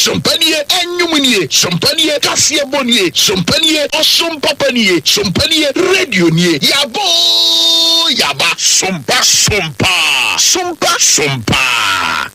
Sompa nie, ɛnwom nie, sompa nie, kaseɛbɔ nie, sompa nie, ɔsom papa nie, sompa nie, radio nie, yabɔ oo yaba. Sompa sompa, sompa sompa.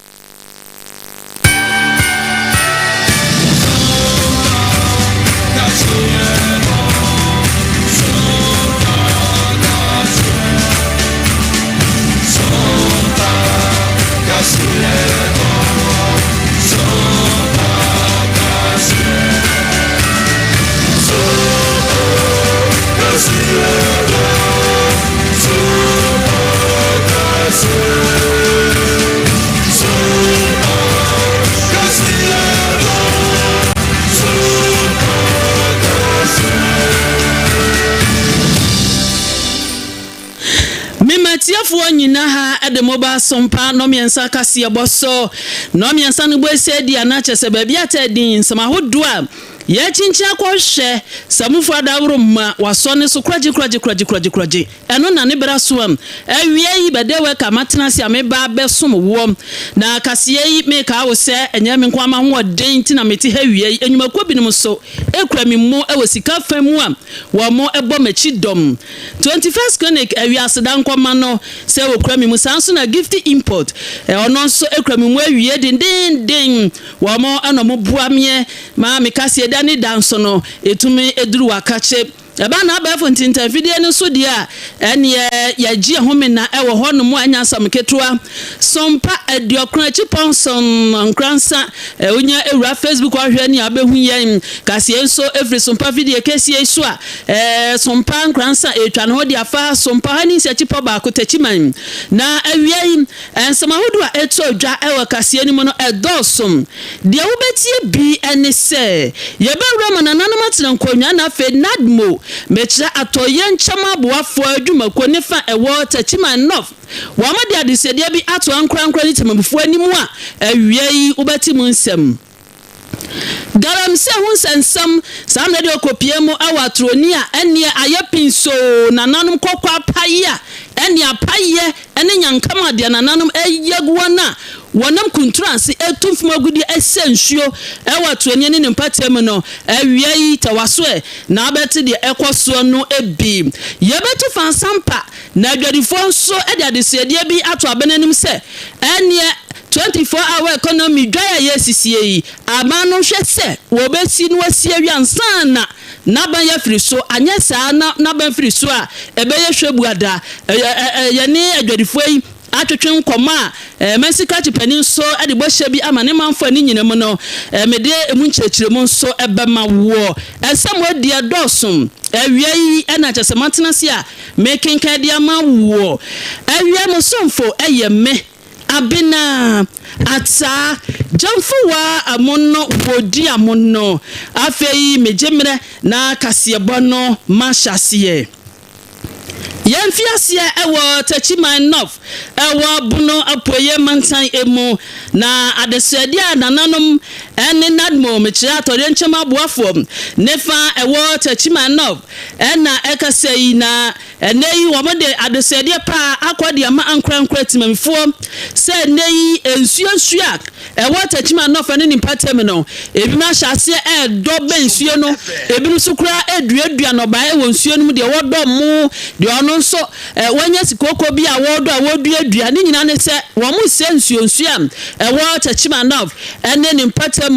Mema atiefoɔ nyina ha de mo ba asompa nnɔmmiɛnsa kaseɛbɔ so. Nnɔmmiɛnsa no bɔ ɛsɛ di a na kyerɛ sɛ baabi a taa din nsɛm ahodoɔ a yɛakyinkyin akɔhwɛ samufo adaworo ma wasɔ ne so korɔgye korɔgye korɔgye korɔgye korɔgye. Ɛno na ne bra soam. Awia yi bɛdɛ wɛka matena ase a meba abɛsom woɔ. Na kaseɛ yi mekaa wo sɛ ɛnyɛ me nko ara m'ahoɔden nti na mete ha awia yi, nnwumakuo binom nso kura me mu wɔ sika fa mu a wɔbɔ m'akyi dɔm. 21st Clinic awia aseda nkɔma no sɛ ɔkura me mu. Saa nso na Gifty Import ɔno nso kura me mu awie dendeenden. Wɔn na wɔboa meɛ ma me kaseɛ da ne da nso no ɛtumi duru wakakye. Ɛba no abɛɛfo ntintanfidie no so deɛ a, ɛnneɛ yɛgye homena wɔ hɔnom a ɛnyɛ asɛm ketewa. Sompa aduokron akyipɔnson nkoransa, wonya wura Facebook ɔhwɛ nea wobɛhu yɛn. Kaseɛ nso firi Sompa fidie kɛseɛ yi so a, Sompa nkoransa ɛretwa ne ho de afa Sompa ha ne nsiakyipɔ baako Takyiman. Na awia yi, nsɛm ahodoɔ a ɛtɔ dwa wɔ kaseɛ no mu no ɛdɔɔso. Deɛ wobɛtie bi ne sɛ, yɛbɛwura ma nananom atena nkonnwa na afei NADMO, mekyerɛ Atɔeɛ Nkyɛm Aboafoɔ Adwumakuo ne fa ɛwɔ Techiman North, wɔde adesuadeɛ bi ato ankorankoro ne temamufoɔ anim a awia yi wobɛte mu nsɛm. Galamsey ho nsɛnsɛm, saa mmerɛ deɛ ɔkɔpie mu wɔ atoroni a ɛnneɛ ayɛ pinsoo, nananom kɔkɔ apaeɛ a ɛnneɛ apaeɛ ne nyankam a deɛ nananom reyɛ agu wɔn a wɔnam kuntunu ase retu mfom agudeɛ sɛ nsuo wɔ atuoneɛ ne ne mpɔtam mu no. Awia yi, tɛ w'aso ɛ, na wobɛte deɛ ɛrekɔ soɔ no bi. Yɛbɛtu fa nsampa, na adwadifoɔ nso de adesuadeɛ bi ato abɛn anim sɛ, ɛnneɛ 24 hour economy dwan a yɛresisie yi, aban no nhwɛ sɛ wɔbɛsi na wɔasi awie ansa na N'aban afiri so, anyɛ saa na n'aban firi so a, ɛbɛyɛ hwɛbuada. Yɛne adwadifoɔ yi atwetwe nkɔmmɔ a Mansi Krakye panin nso de bɔhyɛ bi ama ne manfoɔ a ne nyina mu no, mede emu nkyerɛkyerɛmu nso bɛma woɔ. Nsɛm adi ɛdɔɔso. Awia yi na kyerɛ sɛ matena ase a mekenkan de ama woɔ. Awia mo somfo yɛ me. Abena, Ataa, Gyamfuwa amono wɔdi amono. Afei megye mmerɛ na kaseɛbɔ no mahyɛ aseɛ. Yɛn mfiaseɛ wɔ Techiman North wɔ Bono Apueɛ mantan mu na adesrɛdeɛ a nananom ne NADMO, mekyerɛ atɔyerɛnkyɛm aboafoɔ, ne fa ɛwɔ Techiman North na ɛkasa yi na Ɛnnɛ yi wɔde adesrɛdeɛ pa akɔ de ama ankorankoro atemammufoɔ sɛ ɛnnɛ yi nsuo nsuo a ɛwɔ Techiman North ne ne mpɔtam no, ebinom ahyɛ aseɛ redɔ bɛn nsuo no, ebinom nso koraa reduadua nnɔbaeɛ wɔ nsuo no mu, deɛ wɔdɔ mmo, deɛ ɔno nso wanya sikooko bi a wɔredɔ a wɔreduadua, ne nyinaa ne sɛ wɔresɛe nsuo nsuo a ɛwɔ Techiman North ne ne mpɔtam,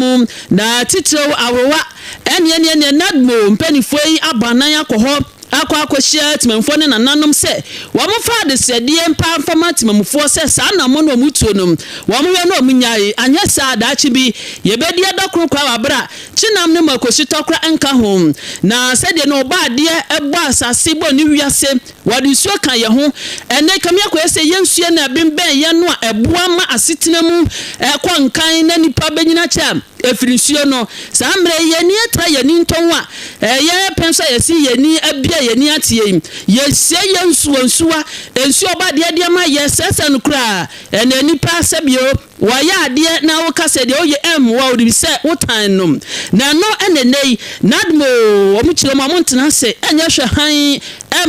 na titiriw Aworowa ɛne ɛne ɛne NADMO mpanimfoɔ yi abɔ anan akɔ hɔ. akɔ akɔhyia temanmufoɔ ne nananom sɛ wɔmfa adesrɛdeɛ mpa mfa ma temanmufoɔ sɛ saa anammɔn a wɔtuo no wɔnhwɛ na wɔnnyae, anyɛ saa a daakye bi yɛbɛdi ɛda koro koraa wɔ aberɛ a kyenam ne mako-hyetɔ koraa nka ho. Na sɛdeɛ na Ɔbɔadeɛ bɔɔ asase bɔɔ ne wiase, wɔde nsuo ka yɛn ho. Ɛnnɛ kame akɔyɛ sɛ yɛn nsuo na ɛbembɛn yɛn no a ɛboa ma asetena mu kɔ nkan na nnipa bɛnyini akyɛ a, Ɛfiri nsuo no. Saa mmerɛ yi, yɛn ani atra yɛn ani ntɔn a ɛyɛ pɛn so a yɛse yɛn ani abue yɛn ani ateɛ yi. Yɛsie yɛn nsuwa nsuwa, nsuo ɔba adeɛ de ama yɛ sɛsɛ no koraa. Ɛnɛ nnipa sɛbio wɔyɛ adeɛ na woka sɛ deɛ woyɛ ɛmmoa wo de sɛ wotan no. Na ɛno na ɛnɛ yi NADMO wɔn kyerɛ mu a wɔntena ase nyɛ hwɛ hann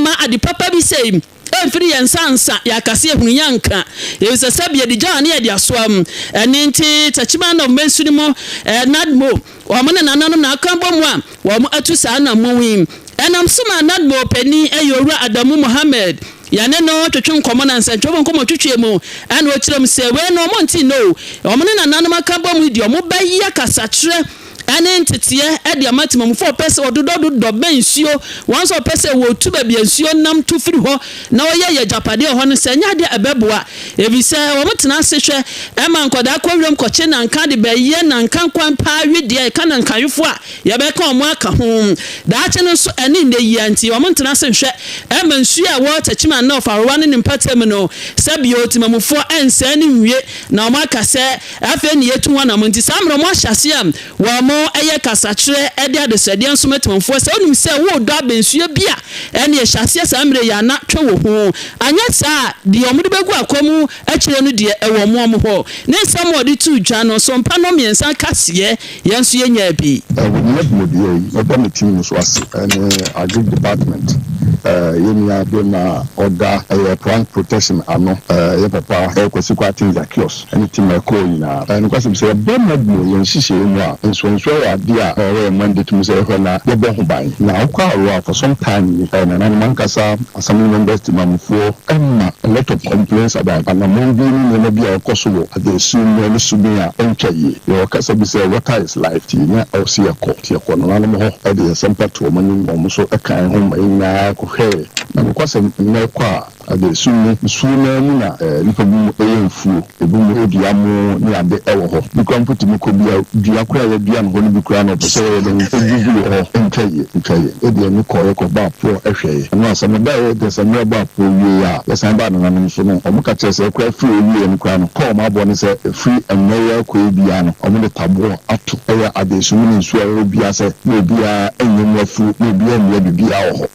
ɛmma ade papa bi sei. Ɛmfiri yɛn nsa ansa yɛakase ahunu yɛanka, efisɛ sɛbe yɛde gya ne yɛde asoa. Ɛno nti Techiman North mansini mu NADMO, wɔn ne nananom na aka abɔ mu a wɔn atu saa anammɔn yi. Ɛnam so ma NADMO panin yɛ Owura Adamu Mohammed. Yɛne no twetwe nkɔmmɔ na nsɛntwerɛfoɔ nkɔmmɔtwetwe mu ɛna ɔkyerɛ mu sɛ wei no wɔn nte nnɛ o, wɔn ne nananom aka abɔ mu yi deɛ wɔbɛyɛ kasakyerɛ ne nteteɛ de ama temamufo a wɔpɛ sɛ wɔdodɔdodɔ bɛn nsuo, wɔn nso a wɔpɛ sɛ wɔtu baabi a nsuo nam tu firi hɔ na wɔyɛ yɛ agyapadeɛ wɔ hɔ no, sɛ ɛnyɛ adeɛ a ɛbɛboa, efisɛ wɔtena ase hwɛ ma nkwadaa kɔ wuram kɔkye nanka de bɛyɛ nanka kwan paa wedeɛ, ɛka nankawefoɔ a yɛbɛka wɔn aka ho daakye no nso ɛne nnɛ yi ara nti, wɔntena ase nhwɛ ma nsuo a ɛwɔ Techiman North Arowa ne ne mpɔtam no sɛbio temamufoɔ nsɛe no nwie na wɔaka sɛ Afei na yɛatu wɔn anamɔ nti saa mmerɛ wɔn ahyɛ aseɛ a wɔn yɛ kasakyerɛ de adesrɛdeɛ nso ma temanfoɔ sɛ wonim sɛ woredɔ abɛnsuo bi a ɛneɛ hyɛ aseɛ saa mmerɛ yi a na twe wo ho anyɛ saa a deɛ wɔn de bɛgu akwa mu akyire no deɛ ɛwɔ wɔn hɔ ne nsɛm a wɔde too dwa no so mpa no mmiɛnsa kaseɛ yɛn nso yɛnyaa bi. Wɔ me dwumadie yi, mɛda me team no so ase ne Agric department, yɛn nua bɛma a ɔda ɛyɛ plant protection ano, yɛn papa Kwasi Kwarteng Zacchaeus. ne tema ɛkɔɔ nyinaa. Ɛyɛ nokwasɛm sɛ yɛbɔ mmɔden wɔ yɛn nhyehyɛe mu a, nsuansuan yɛ ade a ɛwɔ yɛn mandate mu sɛ yɛhwɛ na yɛbɔ ho ban. Na wokɔ ahorow a, for some time ni, nananom ankasa, assembly members, temamufoɔ ma a lot of complaints about anammɔn bi ne nneɛma bi a ɛkɔ so wɔ adansi mu ne subin a ɛntwa yie. Yɛwɔ kasa bi sɛ water is life, nti na ɛwɔ sɛ yɛkɔ. Nti yɛkɔɔ nananom hɔ de yɛn nsɛmpa too wɔn anim ma wɔn nso kaa yɛn ho ma yɛn nyinaa kɔhwɛɛ. Na nokwasɛm, nnɛ wokɔ a, Adesu mu, nsuo no ara mu na nnipa binom yɛ mfuo, ebinom dua mo ne ade wɔ hɔ. Bi koraa mpo tumi kɔ bia dua koraa a yɛadua no hɔ no bi koraa no ɔpɛ sɛ ɔyɛ dɛn ɔgu gu wɔ hɔ. Ntwa yie, ntwa yie. Yɛde ani kɔeɛ kɔbɔɔ apoɔ hwɛeɛ. Ɛno ansa mebaeɛ deɛ sɛ mmerɛ bɔɔ apoɔ wieeɛ a, yɛsan baa nananom so no, wɔka kyerɛɛ sɛ koraa firi ɔwieeɛ no koraa no, kɔ a wɔabɔ ne sɛ ɛfiri mmerɛ yi ara kɔ yi biara no, wɔde taboɔ ato ɛyɛ adesu mu ne nsuo a ɛwɔ hɔ biara sɛ na obiara nyɛ mu afuo na obiara nnua biribiara wɔ hɔ.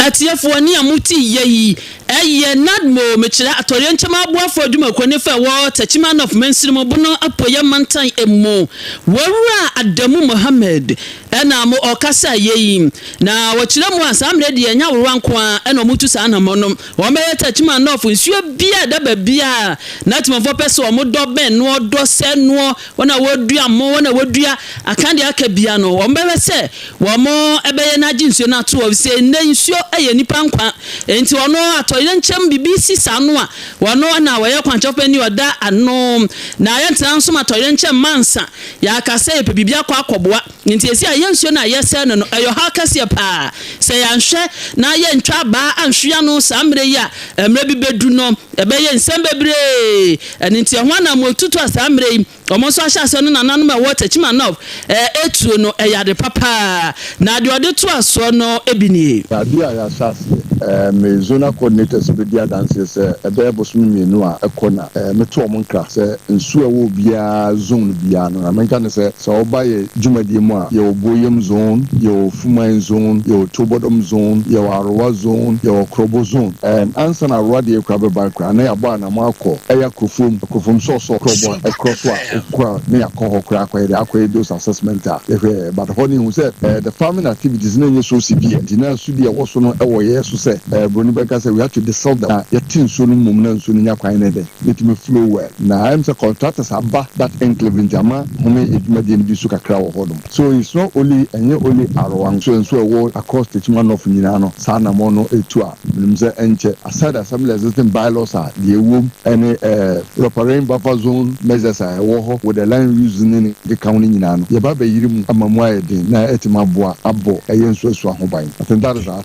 Atiefoɔ, nea mote yɛ yi yɛ NADMO, mekyerɛ Atɔyerɛnkyɛm Aboafoɔ Adwumakuo ne fa ɛwɔ Techiman North Mansini mu, Bono Apueɛ Mantan mu. Wɔwura Adamu Mohammed na mo ɔkasa yɛ yi. Na wɔkyerɛ mu a, saa mmerɛ deɛ ɛnyɛ aworowa nko ara na wɔtu saa anamɔ no. Wɔbɛyɛ Techiman North nsuo biara ɛda baabiara na Techimanfoɔ pɛ sɛ wɔdɔ bɛn noɔ, dɔ sɛ noɔ, wɔn a wɔdua mo, wɔn a wɔdua aka deɛ aka biara no, wɔbɛhwɛ sɛ Wɔbɛyɛ no agye nsuo no ato hɔ, efisɛ nnɛ nsuo yɛ nnipa nkwa. Enti ɔno atɔyerɛnkyɛm biribi si saa no a, ɔno na ɔyɛ kwankyerɛfo panin ɔda ano. Na yɛntena nso ma atɔyerɛnkyɛm mma ansa yɛaka sɛ yɛpɛ biribi akɔ akɔboa. Enti seesei a yɛn nsuo no a yɛsɛe no no, ɛyɛ ɔhaw kɛseɛ paa. Sɛ yɛanhwɛ na yɛantwa abaa anhwe ano saa mmerɛ yi a, mmerɛ bi bɛdu no, ɛbɛyɛ nsɛm bebree. Ɛno nti ɛho anammɔntutu a saa mmerɛ yi Wɔn nso ahyɛaseɛ no nananom a ɛwɔ Techiman North retuo no, ɛyɛ ade papa. Na deɛ ɔde toa soɔ no bi nie. Adeɛ a yɛahyɛ aseɛ, me zonal coordinators bɛdi adanseɛ sɛ ɛbɛyɛ bosome mmienu a ɛkɔ na meto wɔn nkra sɛ nsuo a ɛwɔ obiara zone biara no, na menka no sɛ, sɛ woba yɛ dwumadie mu a, yɛwɔ Buoyem zone, yɛwɔ Fuman zone, yɛwɔ Tobodom zone, yɛwɔ Arowa zone, yɛwɔ Krobo zone. And ansa na Arowa deɛ koraa bɛba koraa na yɛabɔ anamɔ akɔ ɛyɛ Akrofom, Akrofom sɔɔsɔɔ krɔbɔ a ɛkorɔ so a wokɔ a na yɛakɔ hɔ koraa akɔyɛ dɛ akɔyɛ those assessment a yɛhwɛ but hɔ no yɛhu sɛ eh, the farming activities na ɛnyɛ so severe nti na sodi a ɛwɔ so no ɛwɔ yɛn so sɛ eh, broni bɛka sɛ we have to desilt them na yɛte nsuo no mmom na nsuo no nya kwan ne dɛn na ɛtumi flow well na ayɛ sɛ contractors aba that enclave nti ama home adwumadie no bi so kakra wɔ hɔ nom so it's not only ɛnyɛ only Arowa nso nso ɛwɔ across Techiman North nyinaa no saa anamɔ no ɛtu a menim sɛ ɛnkyɛ aside assembly existing bylaws a deɛ ɛwom ɛne eh, riparian buffer zone measures a ɛwɔ hɔ with the land use ne ne keka ho no nyinaa no yɛba abɛyere mu ama mu ayɛ den na ɛtumi aboa abɔ ɛyɛ nsuasua ho ban. I think that is our.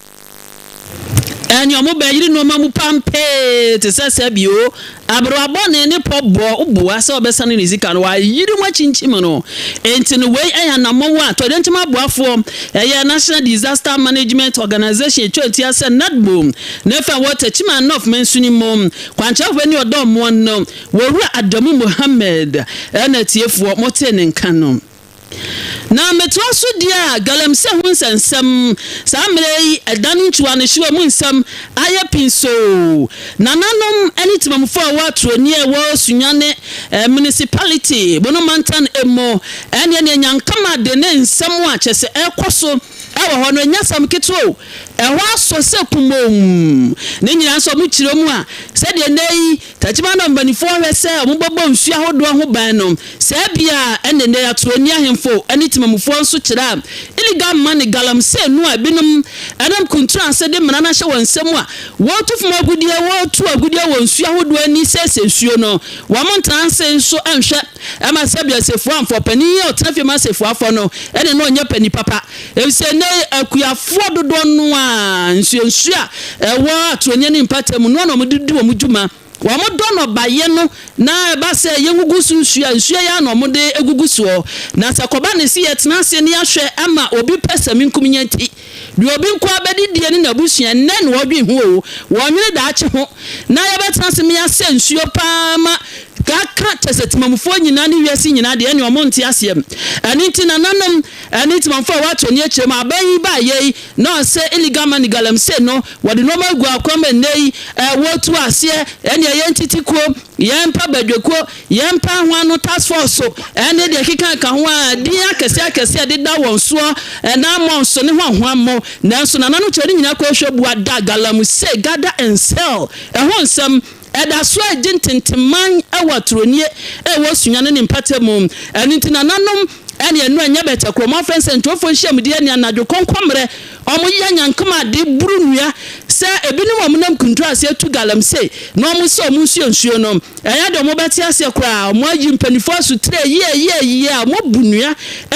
Ɛne ɔmo bɛyere nnoɔma mu pampee te sɛ sɛbio aberewa bɔne ne pɔ bɔ woboa sɛ ɔbɛsane ne sika no wayere mu akyinkyim no. Enti no wei ɛyɛ anammɔn a tɔdɛnkyɛm aboafoɔ ɛyɛ National Disaster Management Organization ɛtwa tia sɛ NADMO ne fɛ wɔ Techiman North mansini mu kwankyerɛfoɔ ne ɔdɔ mmoa no Wɔwura Adamu Mohammed ɛna atiefoɔ motee ne nka no. Na metoa so deɛ a, galamsey ho nsɛnsɛm, saa mmerɛ yi ɛda no ntuano hyewa mu nsɛm ayɛ pinsoo. Nananom ne temamufoɔ a ɛwɔ Atoroni a ɛwɔ Sunyani Municipality, Bono Mantan mu, ɛneɛ neɛ Nyankama de ne nsɛm a kyerɛ sɛ ɛrekɔ so. Ɛwɔ hɔ no, ɛnyɛ asɛm ketewa o, ɛhɔ asɔ sɛ kumɔnn. Ne nyinaa nso, wɔkyerɛ mu a, sɛdeɛ nnɛ yi Techiman mpanimfoɔ hwɛ sɛ wɔbɛbɔ nsuo ahodoɔ ho ban no, saa bi ara na nnɛ yi Atoroni ahemfo ne temamufoɔ nso kyerɛ a illegal money, galamsey no a ebinom nam kuntunu ase de mmara no ahyɛ wɔn nsam a wɔretu fam agudeɛ, wɔretu agudeɛ wɔ nsuo ahodoɔ ani sɛesɛe nsuo no, wɔntena ase nso nhwɛ ma sɛbea Sefua amfɔ. Panin yi a ɔtena fie ma Sefua afɔ no ne no ɔnyɛ panin papa. Efisɛ nnɛ yi akuafoɔ dodoɔ no ara nsuansuo a ɛwɔ Atuonyɛ ne mpata mu no ara na wɔde di wɔn dwuma. Wɔdɔ nnɔbaeɛ no na ɛba sɛ yɛgugu so nsuo a, nsuo yi ara na wɔde gugu soɔ. Na sɛ ɛkɔba no sɛ yɛtena ase na yɛahwɛ ama obi pɛsɛmenkominya nti, Deɛ obi nko ara bɛdidie ne n'abusua, nnɛ na wɔdwen ho o, wɔnnwene daakye ho. Na yɛbɛtena ase ma yɛasɛ nsuo pa ara ma aka kyerɛ sɛ temamufoɔ nyinaa ne wiase nyinaa deɛ ɛnneɛ wɔn nte aseɛ. Ɛno nti nananom ne temamufoɔ a wɔato ani akyerɛ mu, aban yi baeɛ yi na ɔsɛ illegal money galamsey no, wɔde nnoɔma agu akwan mu ɛnnɛ yi wɔretu aseɛ, ɛnneɛ yɛntete kuo, yɛmpa badwakuo, Yɛn mpaa ho ano task force ne deɛ ɛkeka ka ho a din akɛseɛ akɛseɛ a ɛdeda wɔn soɔ na mmɔ nso ne hwanhwammɔ. Nanso nananom kyerɛ ne nyinaa kɔhwɛ bua da galamsey, gather and sell, ɛho nsɛm. Ɛda so ara gye ntenteman wɔ aturonie a ɛwɔ Sunyani ne mpata mu. Ɛno nti nananom ne ɛno ɛnyɛ bɛtɛ korɔ. Wɔafrɛ nsɛntwerɛfoɔ nhyiamudie ne anadwo kɔnkɔmmerɛ. Wɔyɛ nyankoma de buru nnua sɛ ebinom a wɔnam kunturu ase atu galamsey na wɔsɛ wɔn nsuo nsuo no. Ɛnyɛ deɛ wɔbɛte aseɛ koraa. Wɔayi mpanimfoɔ asotire yie yie a wɔabu nnua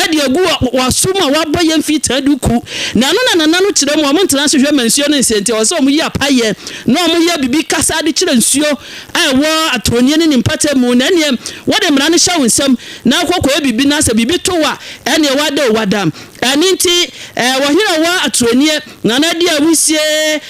de agu wɔn aso mu a wɔabɔ yɛn mfitaa duku. Na ɛno na nana no kyerɛ mu. Wɔntena ase hwɛ ma nsuo no nsɛ nti ɛwɔ sɛ wɔyi apaeɛ na wɔyɛ biribi kasa de kyerɛ nsuo a ɛwɔ atonie ne ne mpata mu. Na ɛnneɛ wode mmara no hyɛ wo nsam na wokɔ kɔyɛ biribi na sɛ biribi to wo a, ɛnneɛ wada o wada. Ɛno nti ɔhene a ɔwɔ atonie, Nana di awusie,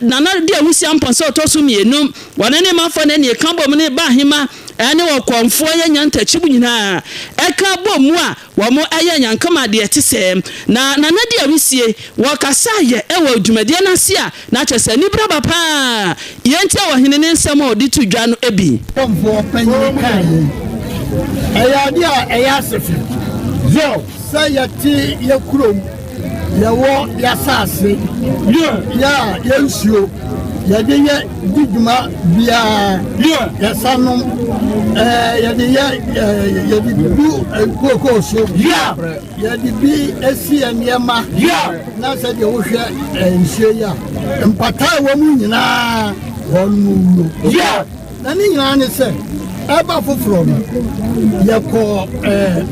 Nana di awusie ampɔnsɛ ɔtɔ so mmienu. Wɔne ne manfoɔ ne nea ɛka bom ne Baahema ne ɔkɔmfoɔ yɛ nyantakyi mu nyinaa ɛka bom mu a wɔn yɛ nyankama deɛ ɛte sɛɛ. Na Nana di awisie, wɔkasa yɛ wɔ dwumadie no ase a na kyerɛ sɛ anibere aba pa ara. Yei nti a ɔhene ne nsɛm a ɔde to dwa no bi. Kɔmfoɔ panyin kaa yei. Ɛyɛ adeɛ a ɛyɛ asefem sɛ yɛte yɛ kurom. Yɛwɔ y'asaase, yɛ a yɛ nsuo yɛde yɛ di dwuma biara, yɛsa nom, ɛɛ yɛde yɛ ɛɛ yɛde du kookoo so, yɛde bi esi yɛ nneɛma, na sɛ deɛ wohwɛ ɛɛ nsuo yi a, mpataa a ɛwɔ mu nyinaa wɔn mu wuo. Na ne nyinaa ne sɛ, ɛba foforɔ no, yɛkɔɔ eh,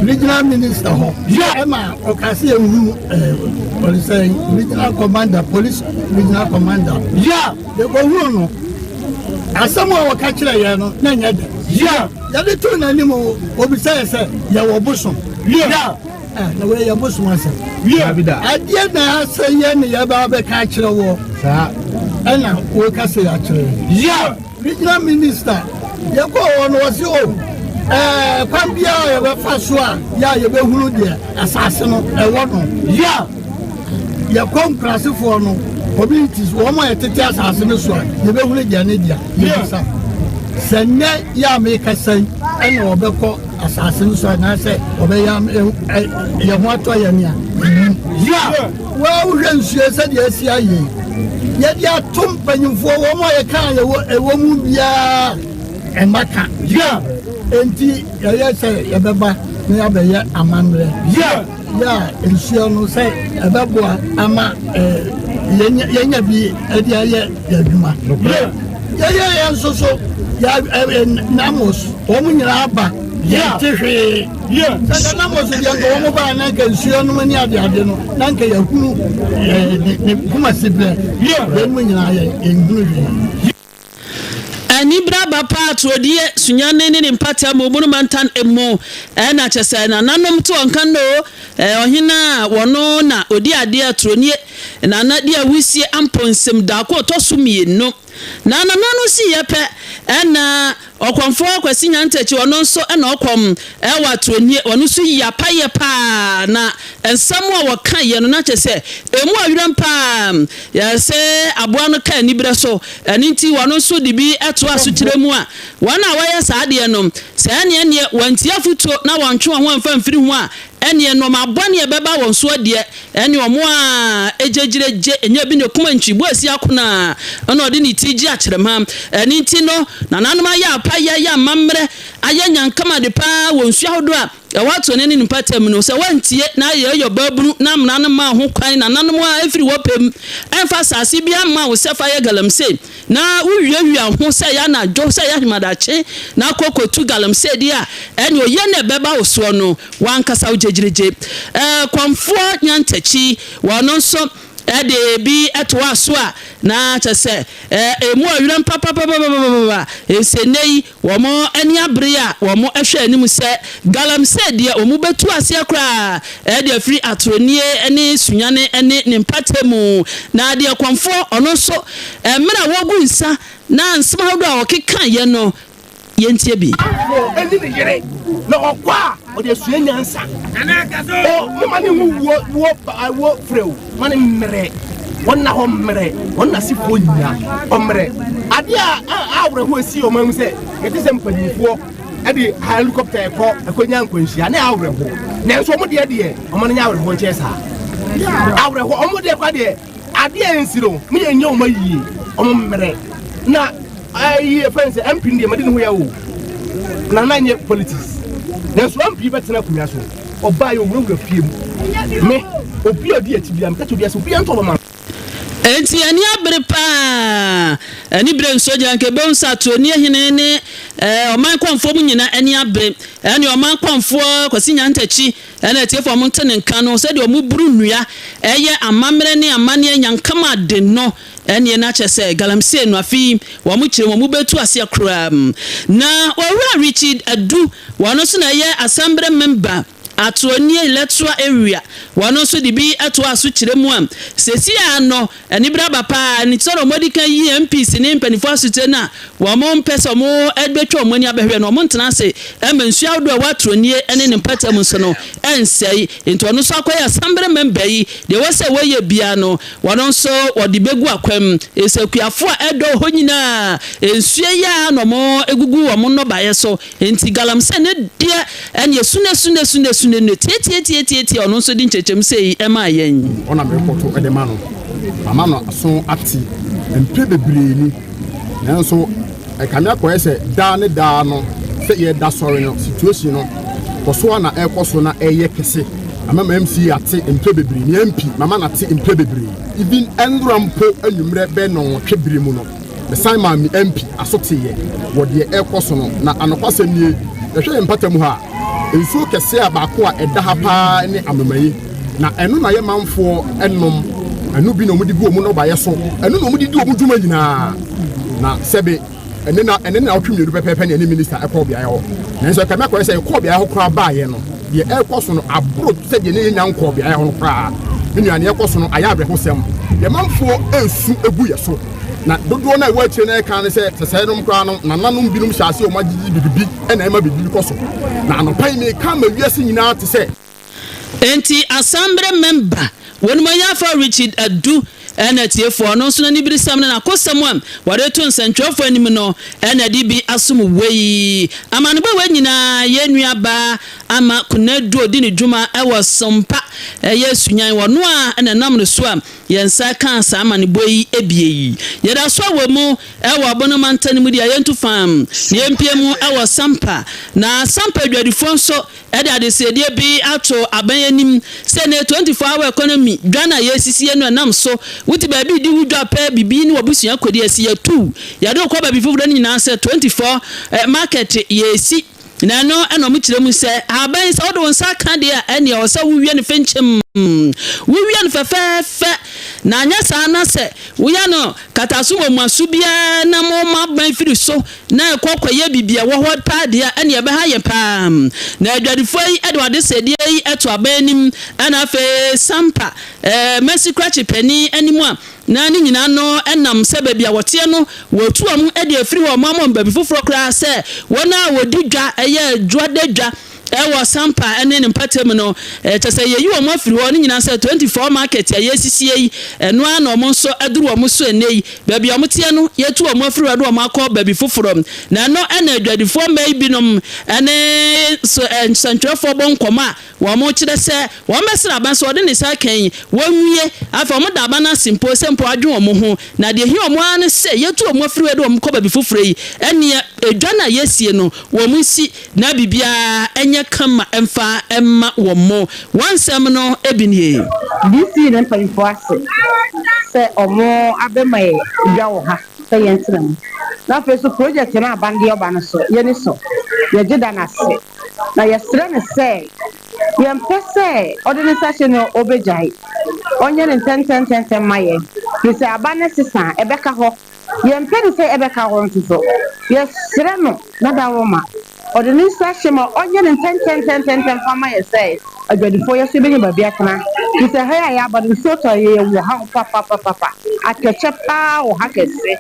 regional minister hɔ ɛma ɔka sɛ yɛhunu eh, ɔde sɛ regional commander, police regional commander. Yɛkɔhunu no, asɛm a wɔka kyerɛ yɛn no, na ɛnyɛ dɛ. Yɛde too n'anim, obisa yɛ sɛ yɛwɔ bosom. Eh, na wei yɛ bosom asɛm. Adeɛ na asɛ yɛ ne yɛba bɛka akyerɛ wɔ. Ɛna wɔka sɛ yɛakyerɛ yɛ. Regional minister, yɛkɔɔ hɔ no wɔse o, eh, kwan biara yɛbɛfa so a yɛ a yɛbɛhunu deɛ asase no ɛwɔ no. Yɛkɔ nkurasefoɔ no, communities, wɔn a yɛtete asase no so a, yɛbɛhunu deɛ ne dea. Yɛbisa sɛ nnɛ yɛ a mekasa yi ɛna wɔbɛkɔ asase no so anaasɛ ɔbɛyɛ yɛn ho atɔ yɛn a yɛnim. Waa wohwɛ nsuo sɛdeɛ asi ayɛ yi, yɛde ato mpanyimfoɔ wɔn a yɛka a yɛwɔ ɛwɔ mu biara ɛmma ka. Enti yɛyɛ sɛ yɛbɛba na yɛabɛyɛ amammerɛ. Yɛ a nsuo no sɛ ɛbɛboa ama yɛnya bi de ayɛ yɛn adwuma. Yɛyɛ yɛn nso so yɛ namos wɔn nyinaa ba yɛnte hwee. Sɛ nka namos deɛ nka wɔn baa na nka nsuo no ne adeade no na nka yɛhunu ne kuma si berɛ yɛn mu nyinaa yɛnhunu hwee. Anibere aba paa Turodie, Sunyani ne ne mpata mu Bono mantan mu na kyerɛ sɛ nananom te wɔn kan no Ɔhene a wɔno na ɔdi adeɛ Turonie nana di awusie Amponsem daako ɔtɔ so mmienu na nana no siiɛ pɛ na Ɔkɔmfoɔ Kwasi Nyantakyi ɔno nso na ɔkɔm wɔ Aturonie ɔno nso yi apayɛ paa na nsɛm a wɔkaeɛ no na kyerɛ sɛ ɛmu ɔwerɛm paa sɛ aboa no ka aniberɛ so Ɛno nti wɔn nso de bi toa so kyerɛ mu a, wɔn a wɔyɛ saa adeɛ no, sɛ ɛneɛ neɛ wɔantie afotuo na wɔantwe wɔn ho amfa amfiri ho a, ɛneɛ nnoɔma bɔne a ɛbɛba wɔn soɔ deɛ, ɛne wɔn a ɛgyegyire gye, ɛnyɛ bi na ɛkum antwi, bu asi akono a ɛna ɔde ne ti gye akyerɛma. Ɛno nti no, nananom ayɛ apayɛ, ayɛ amammerɛ, ayɛ nyankam ade pa ara wɔ nsuo ahodoɔ a ɛwɔ atɔneɛ ne ne mpɔtam no. Sɛ woantie na ayɛ yɛ ɔbaabunu na mmara no mmaa ho kwan, nananom a ɛfiri wɔ pɛ mu ɛmfa asase biara mma wo sɛ fa yɛ galamsey, na wowiawia ho sɛ ɛyɛ anadwo, sɛ ɛyɛ ahemadakye, na kɔ kɔtu galamsey deɛ a, ɛnneɛ oye na ɛbɛba wo soɔ no, w'ankasa wo gyegyeregye. Ɛɛ, Kɔmfoɔ Nyantakyi, wɔno nso de bi toaa so a, na kyerɛ sɛ, ɛɛ, ɛmu ɔwerɛm papapapapapapa. Ɛfiri sɛ nnɛ yi, wɔn ani abere a wɔhwɛ anim sɛ galamsey deɛ wɔbɛtu aseɛ koraa de afiri Atorɔnie ne Sunyani ne ne mpatamu. Na deɛ Kɔmfoɔ, ɔno nso, mmerɛ a wɔgu nsa na nsɛm ahodoɔ a ɔkekaeɛ no, Yɛntie bi. Wɔ ɛne ne yere na ɔkɔ a ɔde asua nyansa. O moma ne ho wuo wuo wuo frɛ o ma ne mmerɛ wɔn na hɔ mmerɛ wɔn na sifoɔ nyina ɔmmerɛ adeɛ a awerɛho esi ɔman mu sɛ yɛte sɛ mpanyinfoɔ ɛde helicopter ɛkɔ ɛkɔnya nkwanhyia ne awerɛho nanso ɔmo deɛ deɛ ɔmo no nyɛ awerɛho nkyɛn saa awerɛho ɔmo deɛ kora deɛ Adeɛ a ɛnsi no mo yɛ nyɛ wɔn ayie wɔn mmerɛ na ayi ɛfɛn sɛ MP no deɛ madi ne ho yɛ o na na nyɛ politics nanso MP bɛtena akonnwa so ɔbaa yɛ owurawura fie mu me obi a ɔdi akyi bia meka kyɛ obi sɛ obi antɔ ɔbɛma. Enti ani abere paa. Ani bere nso deɛ anka ɛbɛhu sɛ Atuoni hene ne ɔman kɔmfoɔ mu nyina ani abere. Ɛne ɔman kɔmfoɔ Kwasi Nyantakyi Ɛna atiefo a wɔte ne nka no, sɛdeɛ wɔboro nnua, yɛ amammerɛ ne amanneɛ nyankam ade no, ɛnneɛ na kyerɛ sɛ galamsey no afe yi wɔkyerɛ mu, wɔbɛtu aseɛ koraa. Na Owura Richard Adu, wɔn nso na ɛyɛ Asɛmberɛ memba, Atoanie Electoral Area, wɔn nso de bi toaa so kyerɛ mu a, seesei ara no, Anibere aba paa ne sɛdeɛ wɔadi kan yi MPs ne mpanimfoɔ asotire no a wɔmpɛ sɛ wɔbɛtwa wɔn ani abɛhwɛ no, wɔntena ase mma nsuo ahodoɔ a ɛwɔ Atronie ne ne mpɔtam nso no nsɛe. Nti ɔno nso akɔyɛ asambere mɛmba yi, deɛ ɛwɔ sɛ wɔyɛ biara no, wɔn nso wɔde bɛgu akwam. Ɛfiri sɛ akuafoɔ a ɛdɔ hɔ nyinaa, nsuo yi ara na wɔgugu wɔn nnɔbaeɛ so. Enti galamsey no deɛ ɛneɛ sune sune sune sune no tiatiatiatiatia ɔno nso de nkyerɛkyerɛmu sei maa yɛn. Hɔ na merekɔto de ma no. Mama no aso ate mprɛ bebree ni, nanso ɛkame akɔyɛ sɛ daa ne daa no sɛ yɛda sɔre no situation no kɔ so ara na ɛrekɔ so na ɛreyɛ kɛse. Mama ma MC ate mprɛ bebree, me MP mama no ate mprɛ bebree. Even ɛnora mpo anwummerɛ bɛyɛ nnɔnwɔtwe bere mu no, Mesan maa me MP aso teeɛ wɔ deɛ ɛrekɔ so no, na anokwasɛm nie, yɛhwɛ yɛn mpata mu ha a, nsuo kɛseɛ a baako a ɛda ha pa ara ne Amemaye, na ɛno na yɛn manfoɔ nom, ɛno bi na wɔde gu wɔn nnɔbaeɛ so, ɛno na wɔde di wɔn dwuma nyinaa, na sɛbe ɛne na ɛne nnawɔtwe mmienu pɛpɛɛpɛ na yɛne minista kɔɔ beaeɛ hɔ, nanso ɛkame akɔyɛ sɛ yɛkɔɔ beaeɛ hɔ koraa baeɛ no, Deɛ ɛrekɔ so no aboro sɛdeɛ na yɛnnya nkɔɔ beaeɛ hɔ no koraa. Me nua, deɛ ɛrekɔ so no ayɛ awerɛhosɛm. Yɛn manfoɔ resu gu yɛn so, na dodoɔ no a ɛwɔ akyire no reka ne sɛ, sɛsɛɛ nom koraa no, nananom binom hyɛ aseɛ wɔn agyegye biribi na ɛma biribi kɔ so. Na anɔpa yi mereka ama wiase nyinaa te sɛ. Enti Asambre mɛmba Wɔnumɔyɛfoɔ Richard Adu ɛna atiefoɔ ɔno nso n'aniberesɛm ne n'akosɛm a wɔde to nsɛntwerɛfoɔ anim no ɛna ɛde bi asom wei. Amanebɔ wei nyinaa yɛn nua baa Ama Konadu ɔdi ne dwuma ɛwɔ Sompa ɛyɛ Sunyan ɔno a ɛna ɛnam ne so a yɛn nsa kaa saa amanebɔ yi ebie yi. Yɛda so wɔ mu ɛwɔ Ɔbono mantam no mu deɛ yɛntu fam na yɛmpie mu ɛwɔ Sampa na Sampa adwadifoɔ nso de adesrɛdeɛ bi ato aban anim sɛ nnɛ 24 hour economy dwa no a yɛresisie no ɛnam so wote baabi redi wo dwa pɛ biribi ne w'abusua kɔdi asi yɛtu yɛde wo kɔ baabi foforɔ no nyinaa sɛ 24 market yɛresi na ɛno ɛna ɔmo kyerɛ mu sɛ aban sɛ wode wo nsa ka deɛ a ɛneɛ ɛwɔ sɛ wowie no fenkyem wowie no fɛfɛɛfɛ na anyɛ saa na sɛ woyɛ no kataso mɔmuaso biara na mo ma aban firi so na ɛkɔ kɔyɛ biribi a ɛwɔ hɔ paa deɛ a, ɛnneɛ ɛbɛha yɛn paa. Na adwadifoɔ yi de wɔn adesrɛdeɛ yi to aban anim, ɛna afei Sampa Mercy Krakye panin anim a na ne nyinaa no nam sɛ baabi a wɔteɛ no wɔtu wɔn de afiri hɔ, wɔama wɔn baabi foforɔ koraa sɛ wɔn a wɔdi dwa, ɛyɛ dwoada dwa. Ɛwɔ Sampa ne ne mpɔtam no, kyerɛ sɛ yɛyi wɔn afiri hɔ, ne nyinaa sɛ 24 market a yɛresisie yi, ɛno ara na wɔn nso aduru wɔn so ɛnnɛ yi. Baabi a wɔteɛ no, yɛatu wɔn afiri hɔ de wɔn akɔ baabi foforɔ. Na ɛno na adwadifoɔ mmaa yi binom ne nsɛntwerɛfoɔ bɔ nkɔmmɔ a wɔkyerɛ sɛ wɔbɛsrɛ aban sɛ ɔde ne nsa aka yi, wɔnwie. Afei wɔda aban no ase mpo sɛ mpo adwene wɔn ho. Na deɛ ɛhia wɔn ara ne sɛ yɛtu wɔn afiri hɔ de wɔn kɔ baabi foforɔ yi, ɛnneɛ edwa no a yɛresie no, wɔnsi na biribiara nyɛ kama mfa mma wɔn. Wɔn nsɛm no bi nie. DC ne mpanyimfoɔ ase sɛ ɔmo abɛma yɛ dwa wɔ ha sɛ yɛn tena mu. Na afei nso project no a aban de ɔba no so yɛni sɔ, yɛgye da no ase. Na yɛsrɛ no sɛ yɛmpɛ sɛ ɔde ne nsa hyɛ mu a ɔbɛgyae. Ɔnyɛ no ntɛntɛntɛntɛm ma yɛn, firi sɛ aban no sesa a ɛbɛka hɔ. Yɛmpɛ no sɛ ɛbɛka hɔ nso so, yɛsrɛ no na dawuroma ɔde ne nsa hyɛ mu a ɔnyɛ no ntɛntɛntɛntɛntɛm mfa mma yɛn sɛ adwadifoɔ yɛn nso yɛbɛnya baabi atena. Firi sɛ ha yi a yɛaba no nsuo tɔ a yɛwɔ haw papapapapa, atɛkyɛ paa wɔ ha kɛse.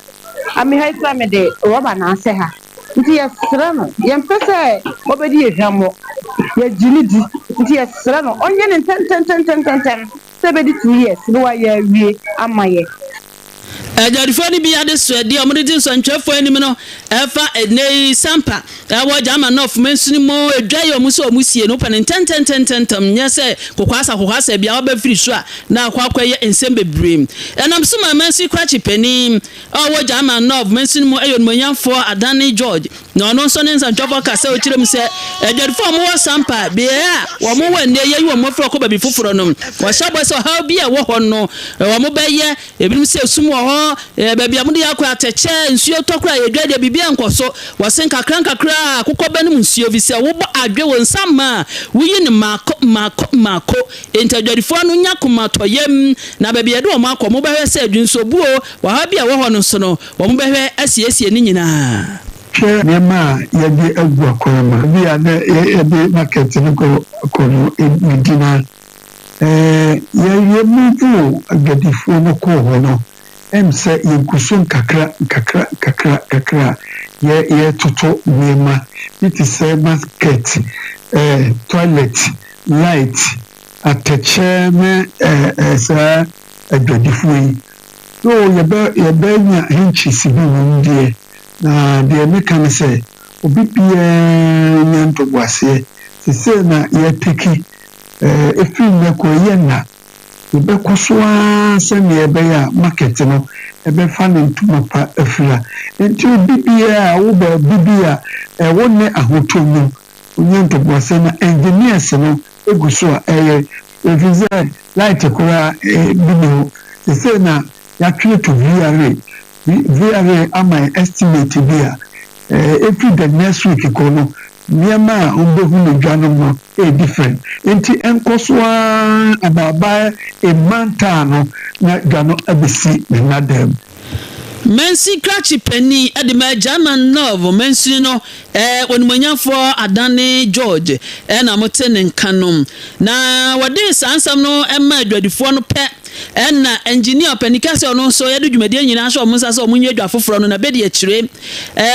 Ame ha yi koraa mede rɔba na asɛ ha. Nti yɛsrɛ no, yɛmpɛ sɛ ɔbɛdi yɛn hwammɔ, yɛgye no di, nti yɛsrɛ no ɔnyɛ no ntɛntɛntɛntɛntɛm sɛ ɛbɛdi 2 years na wayɛ awie ama yɛn. Adwadifoɔ no bi adesoɛdeɛ a wɔde di nsɛntwerɛfoɔ anim no ɛfa ɛnnɛ yi Sampa ɛwɔ German North mansini mu edwa yi a wɔn sɛ wɔn sie no wopɛ no ntɛntɛntɛntɛntɛm nyɛ sɛ kokoasa kokoasa bia wabɛfiri so a na akɔ akɔyɛ nsɛm bebree. Ɛnam so ma mansini krakye panin a ɔwɔ German North mansini mu ɛyɛ onimuonyamfoɔ Adane George na ɔno nso ne nsɛntwerɛfoɔ kasa ɔkyerɛ mu sɛ adwadifoɔ a wɔwɔ Sampa beaeɛ a wɔwɔ nnɛ yɛyi wɔn afiri ɔkɔ baabi foforɔ no wɔhyɛ bɔ sɛ ɔhaw bi a ɛwɔ hɔ no wɔn bɛyɛ. Ebinom sɛ esum wɔ hɔ, baabi a wɔde yɛ akɔ atɛkyɛ, nsuo tɔ koraa a yɛdwa deɛ biribiara nkɔ so. Wɔse nkakra nkakra a akokɔ bɛnom nsuo efisɛ wobɔ adwe wo nsa mma a woyi no mmaako mmaako mmaako. Enti adwadifoɔ no nya komatɔyam na baabi a yɛde wɔn akɔ wɔbɛhwɛ sɛ dwonsobuo ɔhaw bi a ɛwɔ hɔ no nso no wɔbɛhwɛ asiesie ne nyinaa. Hwɛ nneɛma a yɛde agu akwan mu. Bi a na yɛde market no kɔ kɔ no medina. Ɛɛ yɛ yɛ move adwadifoɔ no kɔɔ hɔ no, ɛm sɛ yɛgu so nkakra nkakra nkakra nkakra a yɛ yɛretoto nneɛma bi te sɛ market, ɛɛ toilet, light, atɛkyɛ ne ɛɛ ɛɛ saa adwadifoɔ yi. Though yɛbɛ yɛbɛnya hitches bi wɔ mu deɛ, na deɛ meka ne sɛ obi biara nya ntoboaseɛ. Seesei na yɛtake ɛɛ ɛfiri nnɛ kɔ ɛyɛ nna yɛbɛkɔ so ara sɛnea ɛbɛyɛ a market no ɛbɛfa ne ntoma pa afira. Nti obi biara a wo baabi bi a ɛwɔ ne ahotɔ mu onya ntoboaseɛ na engineers no egu so a ɛyɛ ɛfiri sɛ light koraa bi ni hɔ. Seesei na yɛatwere to VRA. VRA ama yɛn estimate bi a ɛfiri the next week kɔ no nneɛma a wɔbɛhu no dwa no mu no ɛyɛ different. Nti ɛnkɔ so ara abaaba a month a no na dwa no abɛsi ne nnadan mu. Mansi krakye panin de ma German North mansini no onimonyamfoɔ Adane George ɛna mote ne nka no. Na wɔde saa nsɛm no ma adwadifoɔ no pɛ ɛna engineer ɔpanin kɛseɛ ɔno nso yɛde dwumadie nyinaa hyɛ wɔn nsa sɛ wɔn nyɛ dwa foforɔ no na bɛdi akyire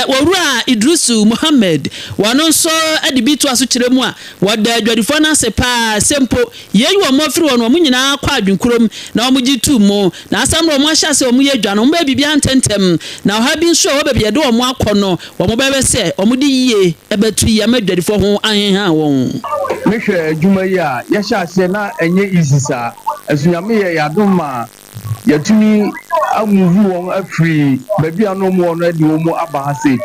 wɔwura Idrisu Mohammed wɔno nso de bi to aso kyerɛ mu a wɔda adwadifoɔ no ase paa sɛ mpo yɛyi wɔn afiri hɔ no wɔn nyinaa kɔ adwenkurom na wɔn gye tu mu na asɛm no wɔn ahyɛ ase wɔn yɛ dwa no wɔn bɛyɛ biribiara ntɛntɛm na ɔha bi nso a ɛwɔ baabi yɛde wɔn akɔ no wɔn bɛhwɛ sɛ wɔn de yie ɛbɛto yie ama adwadifoɔ ho aheha wɔn. Mehwɛ adwuma yi a yɛhyɛ aseɛ na ɛnyɛ easy saa, ɛso Nyame yɛ yɛadom ma yɛtumi amove wɔn afiri baabi a na wɔn wɔ no de wɔn aba ha sei.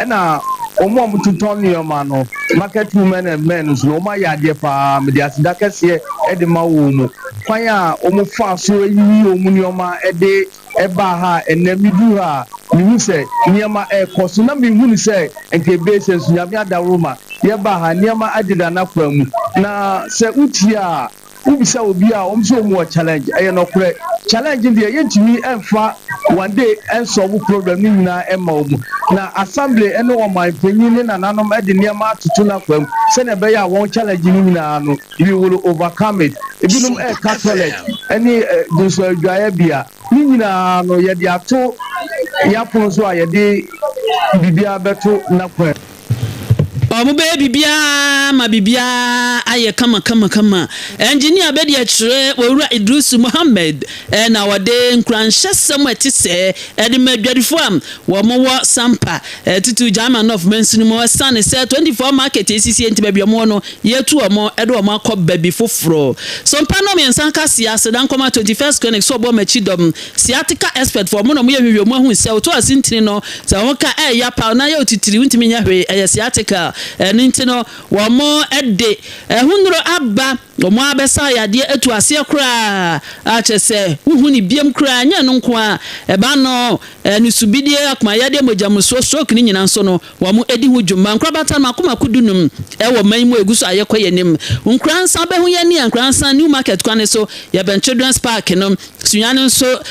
Ɛna wɔn a wɔtotɔn nneɛma no, market women and men nso no, wɔn ayɛ adeɛ paa. Mede aseda kɛseɛ de ma wɔn mu kwan a wɔn fa so ayiyi wɔn nneɛma de ɛbaa ha. Ɛnɛ meduru ha a mehu sɛ nneɛma ɛrekɔ so na mehu no sɛ nka ebe sɛ nso Nyame adaworo ma yɛbaa ha nneɛma adeda n'akwan mu. Na sɛ wotie a wobisa obi a wɔn nso wɔn wɔ challenge, ɛyɛ nɔkorɛ. Challenge deɛ, yɛntumi ɛmfa one day ɛnsolve problem ne nyinaa ɛma wɔn, na assembly ɛne ɔman panyin ne nananom ɛde nneɛma atoto n'akwan mu sɛnea ɛbɛyɛ a wɔn challenge no nyinaa no, we will overcome it. Ebinom ɛɛka toilet ɛne ɛ adwaeɛ bea ne nyinaa no, yɛde ato yɛapono so a yɛde biribiara bɛto n'akwan. Wɔbɛyɛ biribiara ma biribiara ayɛ kamakamakama. Engineer Abadiakyire Owura Idrisu Mohammed na ɔde nkuranhyɛsɛm a ɛte sɛɛ de ma adwadifoɔ a wɔwɔ Sampa, titiriw Gyama North mansini mu. Ɛsiane sɛ 24 market asisie nti baabi a wɔwɔ no yɛatu wɔn de wɔn akɔ baabi foforɔ. Sompa no mmiɛnsa nka Aseda nkɔma 21st Clinic sɛ ɔbɔ wɔn akyi dɔm. Sciatica expert foɔ, wɔn na wɔyɛ nhwehwɛmu ahu sɛ woto ase ntini no, sɛ wo ka ɛyɛ paw na yɛ otitiri wontumi nyɛ hwee, ɛyɛ sciatica. Ɛno nti no wɔn de ɛho nnuro aba, wɔn abɛsa yadeɛ atu aseɛ koraa a kyerɛ sɛ wohu ne biam koraa. Nyɛ no nko a, ɛba no ɛnusubidie, akomayadeɛ, mogyamusoɔ, stroke ne nyinaa nso no wɔn edi ho dwuma. Nkorabata no mako 15 ɛwɔ man mu egu so a yɛkɔ yɛn anim. Nkoransa bɛho yɛn ne Nkoransa New Market kwan so, yɛbɛn Children's Park no. Sunyani nso,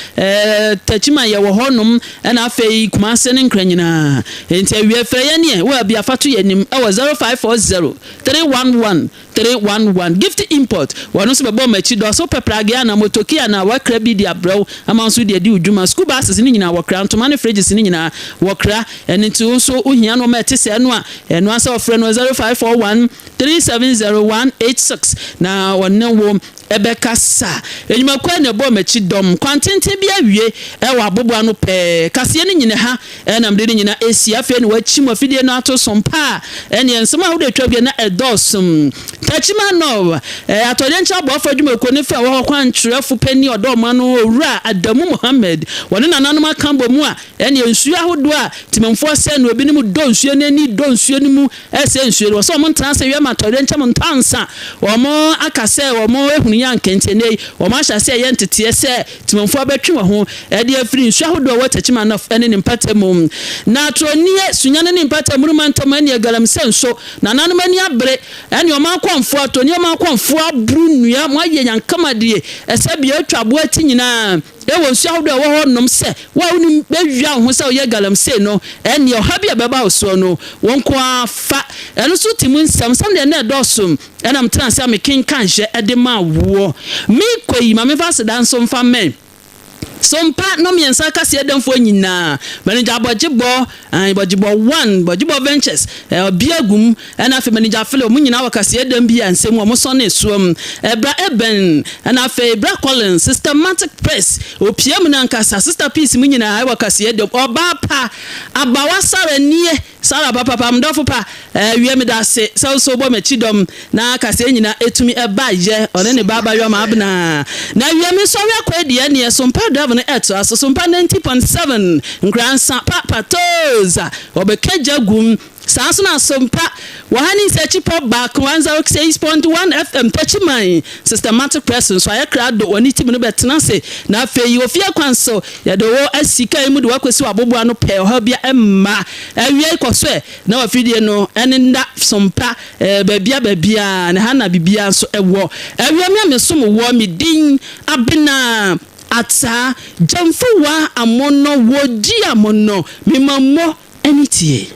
Takyima yɛwɔ hɔnom, ɛna afei Kumase ne Nkran nyinaa. Nti awie frɛ yɛn neɛ wɔ abi afa to yɛn anim ɛwɔ 0540 311 311. Gift Import, wɔn nso bɛbɔ wɔn akyi dɔ so pɛ pragea na motoki a na wɔakra bi de abrɛw ama nso de adi dwuma. School buses ne nyinaa wɔkra, ntoma ne fridges ne nyinaa wɔkra. Ɛno nti nso wohia no ma ɛte sɛ ɛno a ɛno asɛ ɔfrɛ no 0541 370186 na ɔne wo ɛbɛkasa. Enyumakuo na ɛbɔ m'akyi dɔm kwantenten bi awie ɛwɔ aboboa no pɛɛ. Kaseɛ no nyina ha ɛnam de no nyina esi. Afei na wakyi mu afidie no ato so mpa a ɛneɛ nsɛm a wode atwa wie na ɛdɔɔso. Takyima no atɔdeɛ nkyɛn aboafo adwumakuo ne fɛ wɔ hɔ kwankyerɛfo panyin ɔdɔ ɔma no Owura Adamu Mohammed, wɔne nananom aka bɔ mu a ɛneɛ nsuo ahodoɔ a timamfoɔ sɛ na obinom dɔ nsuo no ani dɔ nsuo no mu ɛsɛ nsuo no wɔ sɛ wɔn ntena ase wia ma atɔdeɛ nkyɛn ntansa. Wɔn aka sɛ wɔn ehunu yɛ ankɛntɛnɛ yi, wɔn ahyɛ ase ɛyɛ nteteɛ sɛ timamfoɔ bɛtwe wɔn ho ɛde afiri nsuo ahodoɔ a ɛwɔ Takyima North ɛne ne mpata mu na atorɔnie Sunyane ne mpata mu no ntam. Ɛne galamsey nso nananom ani abere ɛne ɔman akɔnfoɔ atɔni ɔman akɔnfoɔ aburu nnua mo ayɛ nyankamadeɛ ɛsɛ bea atwa aboa ti nyinaa ɛwɔ nsuo ahodoɔ a ɛwɔ hɔ nom sɛ wo a wonim bɛwia wo ho sɛ woyɛ galamsey no, ɛneɛ ɔha bi a ɛbɛba wo soɔ no wɔn nko ara fa. Ɛno nso te mu nsɛm nsɛm deɛ na ɛdɔɔso ɛna metena ase a mekenkan hyɛ ɛde ma woɔ. Mekɔ yi ma memfa aseda nso mfa mmɛn so mpa no mmiɛnsa kaseɛ dɛmfoɔ nyinaa, manager Abɔgyebɔ, Bɔgyebɔ One, Bɔgyebɔ Ventures, ɔbea gum, ɛna afei manager Philip, ɔmo nyinaa wɔ kaseɛ dɛm bi a nsɛm ɔmo sɔne soɔ mu. Ɛbra Eben, ɛna afei Bra Collins, Systematic Press, opia mu nankasa, Sister Peace mu nyinaa ɛwɔ kaseɛ dɛm. Ɔbaa pa Abawa Sara nie, Sara papapa mdɔfo pa ɛwie, meda ase sɛ woso bɔ m'akyi dɔm na kaseɛ nyinaa ɛtumi ɛba yɛ ɔne ne ba abayewa ma abena na wie. Me nsɔre akɔ adiɛ neɛ Sompa drive no ɛtoa so. Sompa 90.7 Nkoransa papatoza wɔbɛka gya gum saa nso na Sompa wɔ ha ne nsɛ akyipɔ baako 106.1 FM Takyiman. Systematic Press nso ayɛ krado, wɔne team no bɛtena ase na afei ofie kwan so yɛde wɔ asi kaa yi mu de wakɔsi wɔ aboboa no pɛɛ. Ɔhaw bi ɛmma awie kɔ so ɛ na wafidie no ɛne nda Sompa baabia baabia ne ha na bibia nso ɛwɔ awia mi a mesom wɔ me din Abena Ataa Gyamfowa Amono wɔdi amono memammɔ ɛne tie.